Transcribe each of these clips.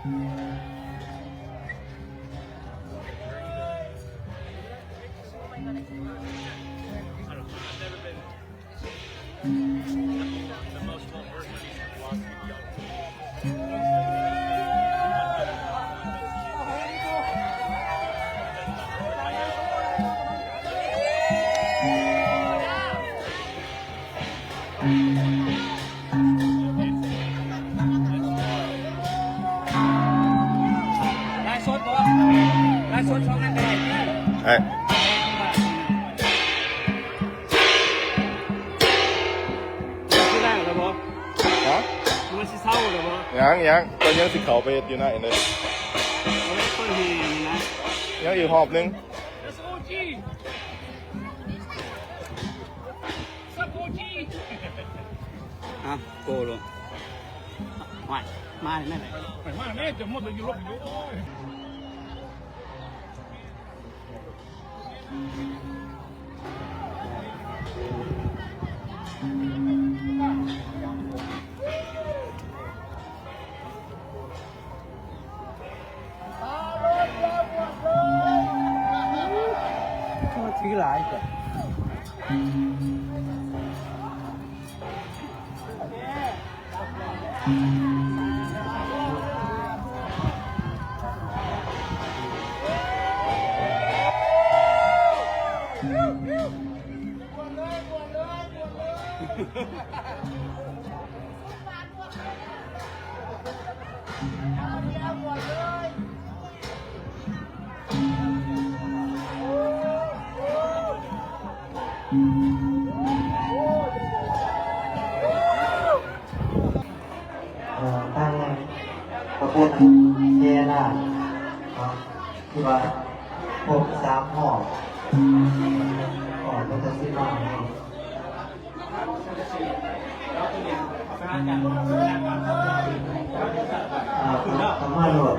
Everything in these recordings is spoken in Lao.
ໄລຟ໌ສົດບໍ່? ໄລຟ໌ສົດຊ່ອງນັ້ນກໍໄດ້. ເອີ ຊິລ້າງແລ້ວບໍ່? ຮະ? ມັນຊິເຊົາແລ້ວບໍ່? ຍັງ ຍັງ ກໍຍັງຊິເຂົ້າໄປເຮັດຢູ່ນະ ເອີ ເປີດແຮ່ນີ້ນະ ຍັງອີກຮອບໜຶ່ງ. ອ່ະ ໂກລົງ ຫວາຍ ມາແມ່ນໃດ? ມາແມ່ ຈະໝົດຢູ່ລົບຢູ່ ໂອ້ຍ. ໂອ້ ຖືຫຼາຍແທ້. ເອີ ທາງຂະບວນແຫ່ນາກເນາະ ທີ່ວ່າຄົບສາມຮອບ ອອກມາແຕ່ສິບຫ້າຮອບ. ອ່າ ເຂົ້າມາໂລດ.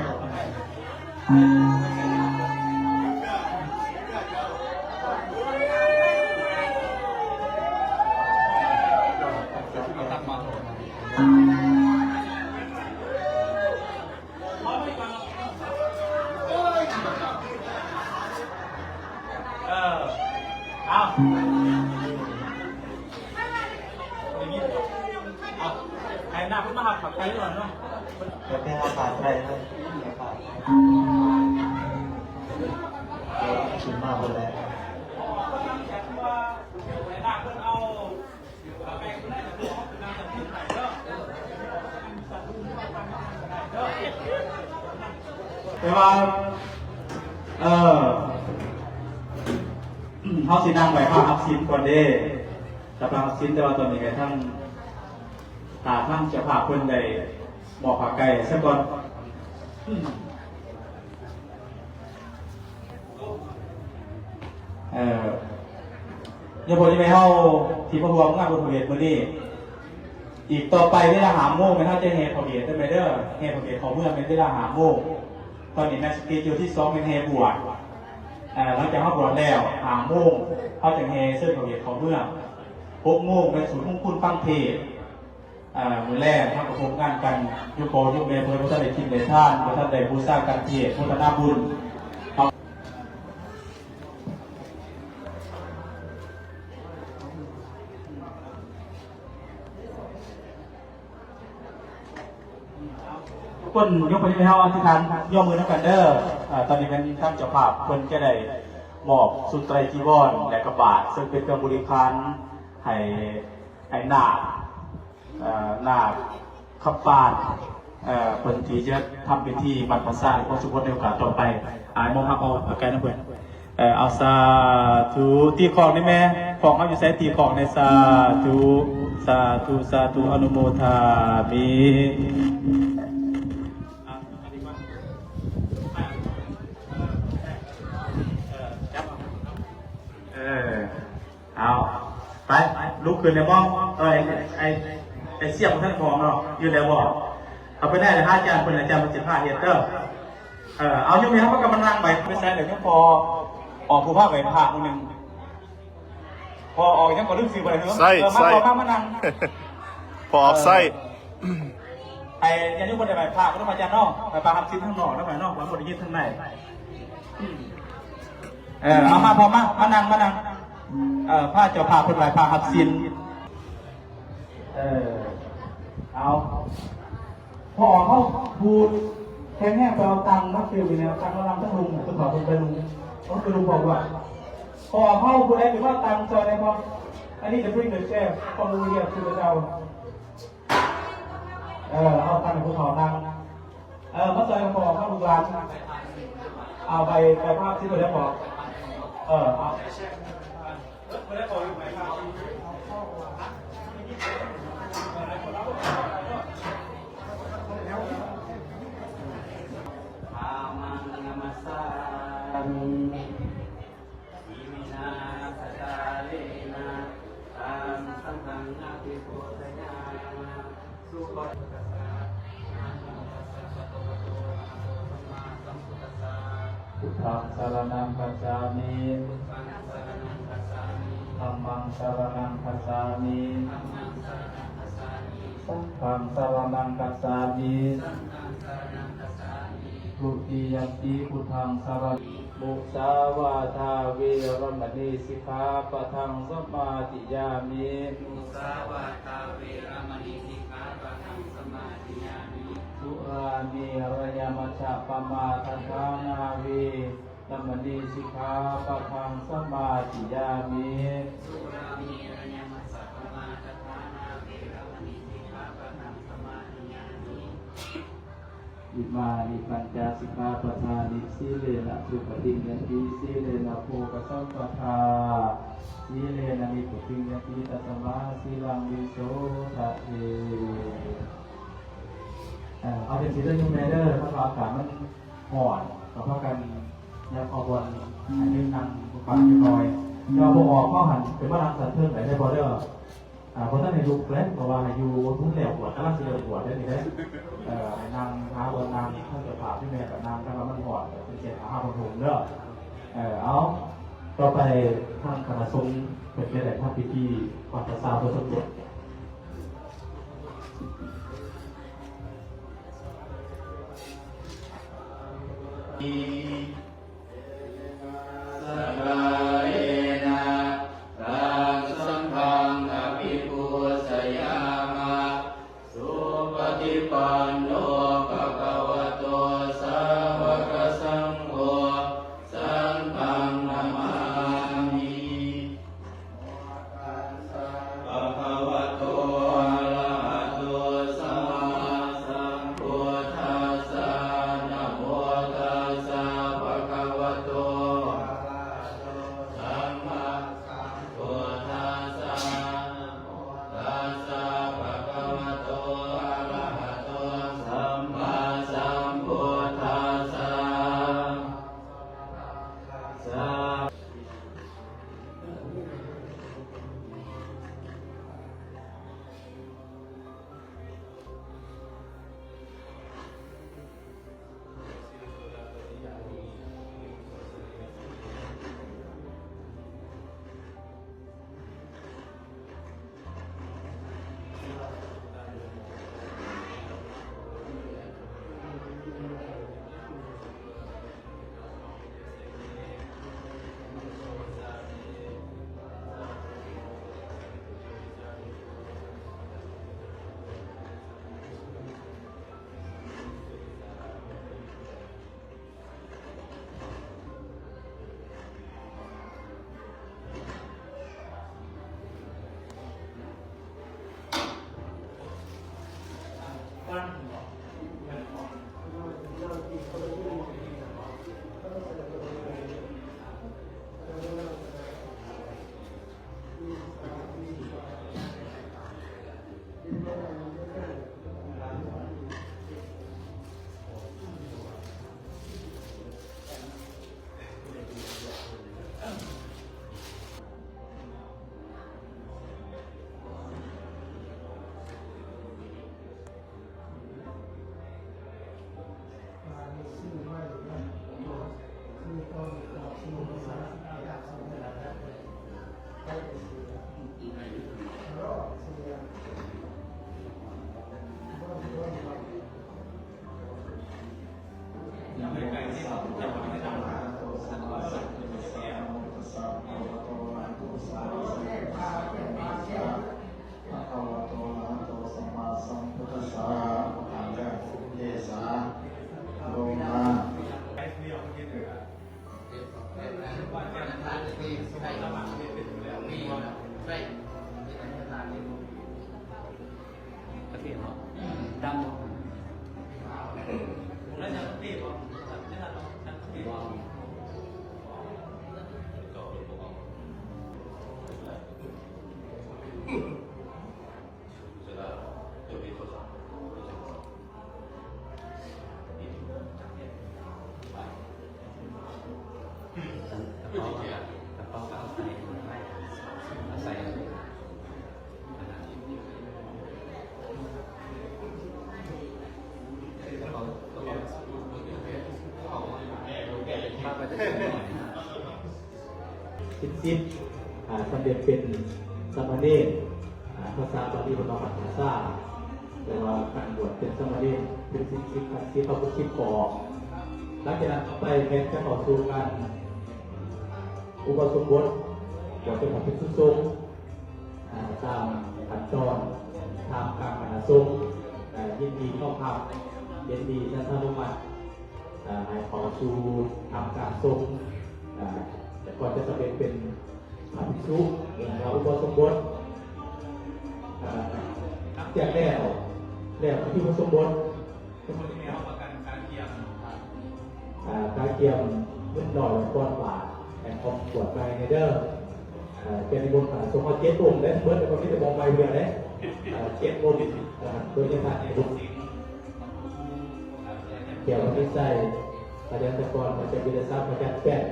ເອີ ເອົາ ເອົາ ໃຫ້ໜ້າເພິ່ນມາຮັບ ຂອບໃຈກ່ອນເນາະ ເພິ່ນ ເພິ່ນໄປຫາຜ້າໄຕເນາະ ຜ້າ ເອີ ຂຶ້ນມາເພິ່ນແຫຼະ. ແຕ່ວ່າ ເອີ ເຮົາຊິນັ່ງໄຫວ້ພະຮັບສິນກ່ອນເດ້ ໄຫວ້ພະຮັບສິນ ແຕ່ວ່າຕອນນີ້ໃຫ້ທາງ ຖ້າທາງເຈົ້າພາບເພິ່ນໄດ້ມອບຜ້າໄຕໃຫ້ຊະກ່ອນ. ເອີ ຍາດພໍ່ຍາແມ່ເຮົາທີ່ມາຮ່ວມງານບຸນພະເວດມື້ນີ້ ອີກຕໍ່ໄປເວລາຫ້າໂມງແມ່ນເຮົາຈະແຫ່ພະເວດເດີແມ່ເດີ ແຫ່ພະເວດເຂົ້າເມືອງແມ່ນເວລາຫ້າໂມງ. ຕອນນີ້ແມ່ນສະເກຈູທີ່ສອງແມ່ນແຫ່ບວດ ເອີ ຫຼັງຈາກເຮົາບວດແລ້ວຫ້າໂມງ ເຮົາຈະແຫ່ເຊີນພະເວດເຂົ້າເມືອງ. ຫົກໂມງແມ່ນສວດມົງຄຸນຟັງເທດ. ອ່າ ມື້ແລງເຮົາກໍພົບງານກັນ ໂຍມພໍ່ໂຍມແມ່ເພິ່ນບໍ່ທັນໄດ້ກິນໄດ້ທານ ບໍ່ທັນໄດ້ບູຊາກັນເທດໂມທະນາບຸນ. ທຸກຄົນຍົກມືໃຫ້ເຮົາອະທິຖານ ຍົກມືນຳກັນເດີ. ອ່າ ຕອນນີ້ແມ່ນທາງເຈົ້າພາບເພິ່ນຈະໄດ້ມອບຊຸດໄຕຣຈີວອນ ແລະກະບາດ ເຊິ່ງເປັນເຄື່ອງບໍລິຂານໃຫ້ ໃຫ້ນາກ ເອີ ນາກຄຳປານ ເອີ ເພິ່ນທີ່ຈະທຳພິທີບັນພະຊາໃຫ້ພວກທຸກຄົນໃນໂອກາດຕໍ່ໄປ. ອາຍມອງຮັບເອົາ ເອົາໄກ່ນຳເພິ່ນ. ເອີ ເອົາ ສາທຸ. ຕີຂອງນີ້ແມ່ ຂອງເຮົາຢູ່ໃສ? ຕີຂອງແດ່. ສາທຸ ສາທຸ ສາທຸ ອະນຸໂມທາມິ. ເອີ ເອົາ ໄປ ລຸກຂຶ້ນແລ້ວມອງ ເອີ ໄອ້ ໄອ້ ໄອ້ສຽງບໍ່ທັນຂອງເນາະ ຢູ່ແລ້ວບໍ່? ເອົາໄປໄດ້ ຫາອາຈານເພິ່ນ ອາຈານເພິ່ນຊິພາເຮັດເດີ. ເອີ ເອົາ ຍົກໃຫ້ເຮົາ ເຮົາກໍມານັ່ງໄປ ໄປໃສ່ເດີ ຍັງພໍອອກຜູ້ພາໄຫວ້ພະມື້ໜຶ່ງ ພໍອອກຫຍັງກໍລືມຊື່ບໍ່ໄດ້ເນາະ. ໃສ່ ເອີ ມາ ໃສ່ ມາ ມານັ່ງ ພໍອອກໃສ່ ເອີ. ໃຫ້ຍາດໂຍມເພິ່ນໄດ້ໄຫວ້ພະເນາະ ອາຈານເນາະ, ໄຫວ້ພະຮັບສິນທາງນອກເນາະ ໄຫວ້ເນາະ ບໍ່ໄດ້ຍິນທາງໃນ. ເອີ ເອົາມາພໍ່ມາ ມານັ່ງ ມານັ່ງ. ເອີ ພາເຈົ້າພາບເພິ່ນໄຫວ້ພະຮັບສິນ. ເອີ ເອົາ ພໍ່ເຮົາຜູ້ແຂງແຮງໄປເອົາຕັງມາຊື້ຢູ່ແລ້ວ ຕັງມານຳທັງລຸງ ເພິ່ນຂໍເພິ່ນໄປລຸງ ເພິ່ນໄປລຸງບອກວ່າ ພໍ່ເຮົາຜູ້ໃດຊິມາຕັງຊ່ອຍແດ່ບໍ່? I need to bring the chair from over here to the tower. ເອີ ເອົາຕັງໃຫ້ຜູ້ເຖົ້ານັ່ງ. ເອີ ມາຊ່ອຍກັນພໍ່ເຮົາ ລູກຫຼານ ເອົາໃບ ໃບພະຮັບສິນໄປແລ້ວພໍ່. ເອີ ເອົາ. ທຳມັງນະມັດສາມິ ອິມິນາສັກກາເລນະ ຕັງສັງຄັງອະພິປູຊະຍາມະ. ສຸປະ ພຸດທັງສະລະນັງຄັດສາມິ ທຳມັງສະລະນັງຄັດສາມິ ສັງຄັງສະລະນັງຄັດສາມິ ທຸຕິຍຳປິ ພຸດທັງສະລະ ມຸສາວາທາເວລະມະນີ ສິກຂາປະທັງສະມາທິຍາມິ. ມຸສາວາທາເວລະມະນີ ສິກຂາປະທັງສະມາທິຍາມິ. ສຸລາເມລະຍະມັດຈະປະມາທະຖານາເວລະມະນີ ສິກຂາປະທັງສະມາທິຍາມິ. ສຸລາເມລະຍະມັດຈະປະມາທະຖານາເວລະມະນີ ສິກຂາປະທັງສະມາທິຍາມິ. ອິມານິປັນຈະສິກຂາປະທານິ ສີເລນະສຸປະຕິງຍັນຕິ ສີເລນະໂພກະສັມປະທາ ສີເລນະນິບພຸດຕິງຍັນຕິ ຕັດສະມາສີລັງວິໂສທະເທ. ເອີ ເອົາຈັ່ງຊີ້ເດີໂຍມແມ່ເດີ ເພາະວ່າອາກາດມັນຮ້ອນ ກໍພາກັນຍັບເອົາບ່ອນໃຫ້ເພິ່ນນັ່ງພັກຜ່ອນຈັກໜ່ອຍ. ແຕ່ວ່າບໍ່ອອກ ເຮົາຫັ້ນໄປມານັ່ງຊັ້ນເທິງໄດ້ເດີພໍ່ເດີ. ອ່າ ບໍ່ທັນໃຫ້ລຸກເລີຍ ເພາະວ່າໃຫ້ຢູ່ ບໍ່ທັນແລ້ວບວດ ກຳລັງຊິເລີ່ມບວດເດ້ນີ້ເດ້. ເອີ ໃຫ້ນັ່ງຫາບ່ອນນັ່ງ ທາງເຈົ້າພາບແມ່ກໍນັ່ງ ຄັນວ່າມັນຮ້ອນກໍເປັນເຂດຫາຜ້າຫົ່ມເດີ. ເອີ ເອົາ ຕໍ່ໄປທາງຄະນະສົງເພິ່ນຈະໄດ້ທຳພິທີປັດຕະສາອຸປະສົມບົດ. ສັກກາເລນະ ຕັງສັງຄັງອະພິປູຊະຍາມະ. ສຸປະຕິປັນໂນ ພະຄະວະໂຕ ສາວະກະສັງໂຄ ສັງຄັງນະມາມິ. ພະຄະວະໂຕ ອະລະຫະໂຕ ສຳມາສຳພຸດທັດສະ ນະໂມຕັດສະ ພະ ພະຄະວະໂຕ ອະຣະຫະໂຕ ສຳມາສຳພຸດທັດສະ ພະຄະວະໂຕ ອະຣະຫະໂຕ ສຳມາສຳພຸດທັດສະ ອະນຸໂມທາ ສິດສິດ ອາ ສຳເລັດເປັນສາມະເນນ ອາ ພາສາບາລີເພິ່ນວ່າ ພັດທະສາ ແປວ່າການບວດເປັນສາມະເນນ ຖືສິນສິບ ພັດສິບ ພະພຸດສິບຂໍ້. ຫຼັງຈາກນັ້ນຕໍ່ໄປແມ່ນຈະເຂົ້າສູ່ການອຸປະສົມບົດ ບວດເປັນພະພິກຂຸສົງ ອາ ຕາມຂັ້ນຕອນ ທ່າມກາງຄະນະສົງ ອາ ຍິນດີນ້ອມຮັບ ເຫັນດີ ສັນທານຸມັດ ອາ ໃຫ້ເຂົ້າສູ່ທຳການສົງ ອາ ແລ້ວກໍຈະສຳເລັດເປັນພະພິກຂຸ ຫຼືວ່າອຸປະສົມບົດ. ອາ ຫຼັງຈາກແລ້ວ ແລ້ວພິທີອຸປະສົມບົດ ອາ ກະກຽມເງິນຮ້ອຍກ່ອນບາດ ແລະ ຂອງຂວດໄປເດີ. ອາ ຈະນິມົນພະສົງເຮົາເຈັດອົງເດ້ ເບິດແລ້ວກໍມີແຕ່ບອກໄປເທື່ອເດ້. ອາ ເຈັດອົງ ອາ ໂດຍຈະພາໃຫ້ລູກສິດ ແກ້ວວິໄສ ພະຈັນຕະກອນ ພະຈັນວິລະສັກ ພະຈັນແປ້ນ.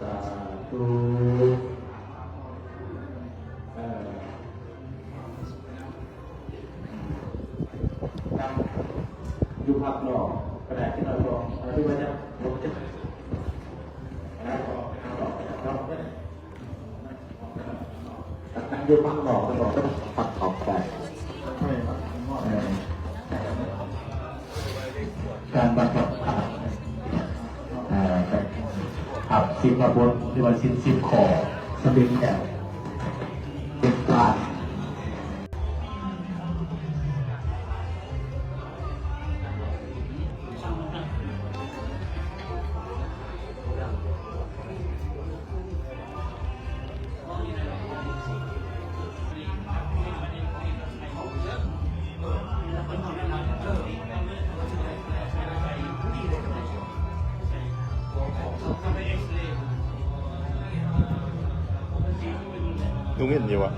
ສາທຸ ເອີ ຢູ່ພາກນອກກໍໄດ້ ທີ່ເຮົາ ທີ່ວ່າຈະ ທີ່ວ່າຈະ ອັນນັ້ນກໍເອົາອອກໄປນອກ. ຢູ່ພາກນອກ ພາກນອກກໍໄດ້ ເອີ ການບັນທຶກພາບ ເອີ ພາບສ ສິກຂາບົດ ຫຼືວ່າສິນສິບຂໍ້ ສຳເລັດແລ້ວ ເປັນທ່ານ. ລຸງເຫັນຢູ່ຫວາ?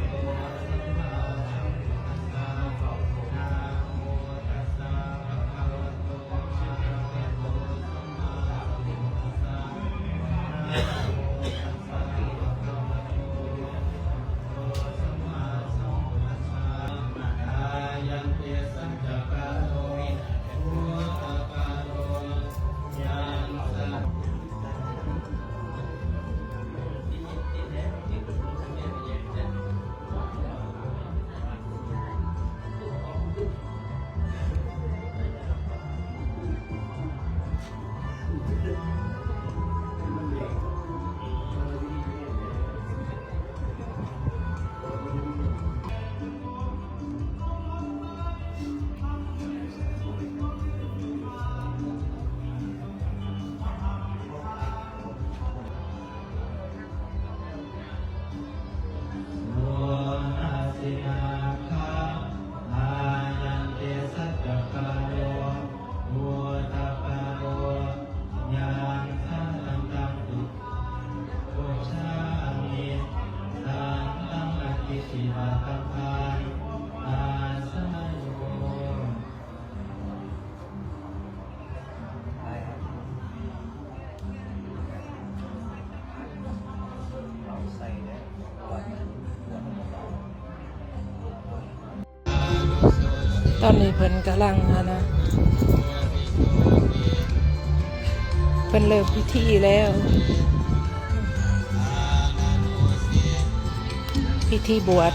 ຕອນນີ້ເພິ່ນກຳລັງ ອັນນະ ເພິ່ນເລີ່ມພິທີແລ້ວ ພິທີບວດ.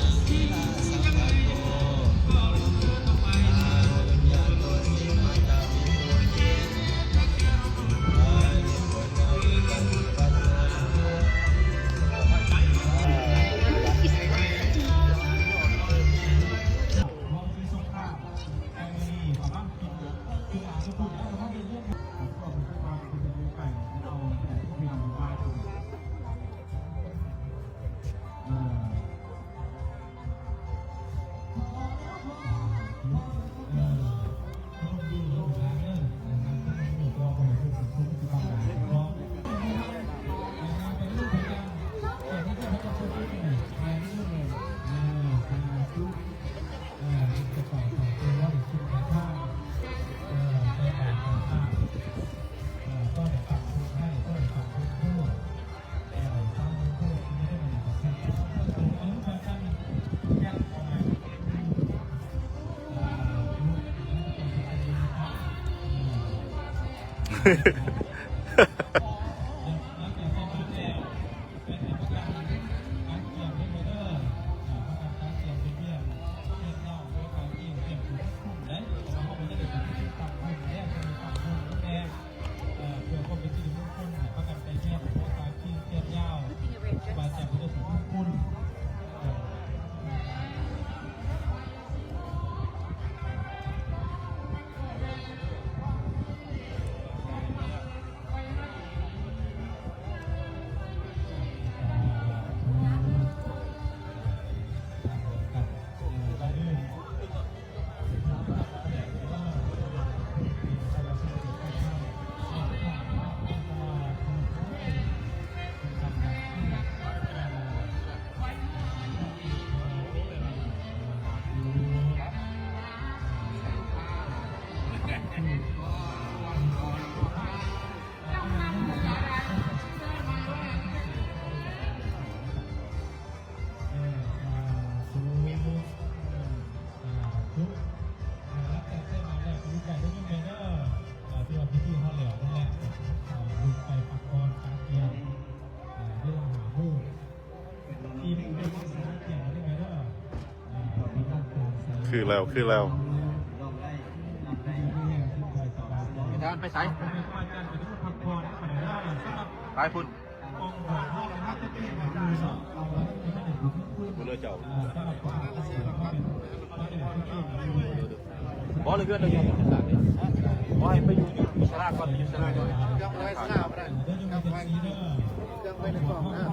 ຄືແລ້ວ ຄືແລ້ວ ໄປທາງໄປໃສ? ໄປພຸ້ນ. ບໍ່ເລີຍເຈົ້າ ບໍ່ເລີຍ ເຮືອນລາວຢູ່ສະຫະລັດເດ້ ບໍ່ໃຫ້ໄປຢູ່ ຢູ່ສະຫະລັດກ່ອນ ຢູ່ສະຫະລັດກ່ອນ ຈຳໄວ້ສະຫະລັດບໍ່ໄດ້ ຈຳໄວ້ ຈຳໄວ້ໃນກ້ອງເດີ.